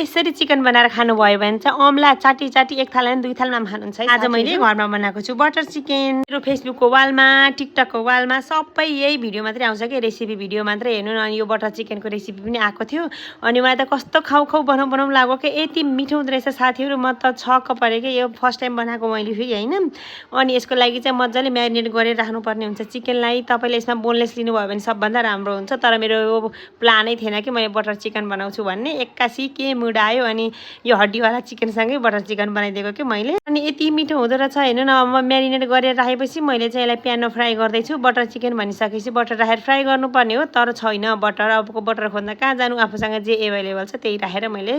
यसरी चिकन बनाएर खानुभयो भने चाहिँ अम्ला चाटी चाटी एक थाल दुई थालमा खानुहुन्छ है। आज मैले घरमा बनाएको छु बटर चिकन। मेरो फेसबुकको वालमा टिकटकको वालमा सबै यही भिडियो मात्रै आउँछ कि रेसिपी भिडियो मात्रै हेर्नु न। अनि यो बटर चिकनको रेसिपी पनि आएको थियो अनि मलाई त कस्तो खाउ खाउ बनाउँ लाग्यो कि यति मिठो हुँदो रहेछ साथीहरू। म त छक्क परेँ कि यो फर्स्ट टाइम बनाएको मैले फेरि होइन। अनि यसको लागि चाहिँ मजाले म्यारिनेट गरेर राख्नुपर्ने हुन्छ चिकनलाई। तपाईँले यसमा बोनलेस लिनुभयो भने सबभन्दा राम्रो हुन्छ। तर मेरो यो प्लानै थिएन कि मैले बटर चिकन बनाउँछु भन्ने। एक्कासी के मुड आयो अनि यो हड्डीवाला चिकनसँगै बटर चिकन बनाइदिएको कि मैले। अनि यति मिठो हुँदो रहेछ हेर्नु न। म म्यारिनेट गरेर राखेपछि मैले चाहिँ यसलाई प्यानमा फ्राई गर्दैछु। बटर चिकन भनिसकेपछि बटर राखेर फ्राई गर्नुपर्ने हो तर छैन बटर। अबको बटर खोज्न कहाँ जानु, आफूसँग जे एभाइलेबल छ त्यही राखेर मैले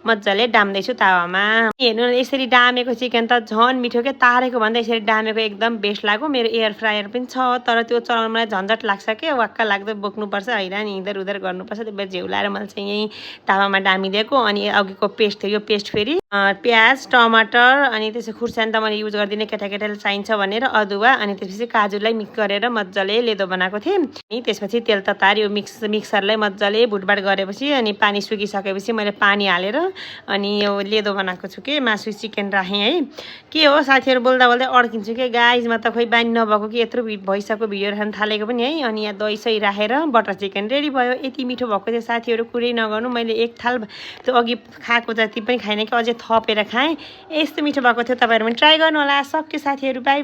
मजाले डाम्दैछु तावामा। हेर्नु न यसरी डामेको चिकन त झन् मिठो के। तारेको भन्दा यसरी डामेको एकदम बेस्ट लाग्यो। मेरो एयर फ्रायर पनि छ तर त्यो चलाउन मलाई झन्झट लाग्छ के। वाक्क लाग्दो बोक्नुपर्छ हैरान हिँडर उधर गर्नुपर्छ। त्यही झेउ लाएर मैले चाहिँ यहीँ तावामा डामिदिएको। अनि अघिको पेस्ट थियो यो पेस्ट फेरि प्याज टमाटर अनि त्यसै खुर्सानी त मैले युज गर्दिनँ केटाकेटाले चाहिन्छ भनेर अदुवा अनि त्यसपछि काजुलाई मिक्स गरेर मजाले लेदो बनाएको थिएँ। अनि त्यसपछि तेल ततार यो मिक्सरलाई मजाले भुटभाट गरेपछि अनि पानी सुकिसकेपछि मैले पानी हालेर अनि यो लेदो बनाएको छु कि मासु चिकन राखेँ है। के हो साथीहरू बोल्दा बोल्दै अड्किन्छु कि गाइजमा त खोइ बानी नभएको कि यत्रो भइसक्यो भिडियो राख्न थालेको पनि है। अनि यहाँ दही सही राखेर बटर चिकन रेडी भयो। यति मिठो भएको थियो साथीहरू कुरै नगर्नु। मैले एक थाल त्यो अघि खाएको जति पनि खाएन कि अझै थपेर खाएँ। यस्तो मिठो भएको थियो। तपाईँहरू पनि ट्राई गर्नु होला। सक्यो साथीहरू बाई बाई।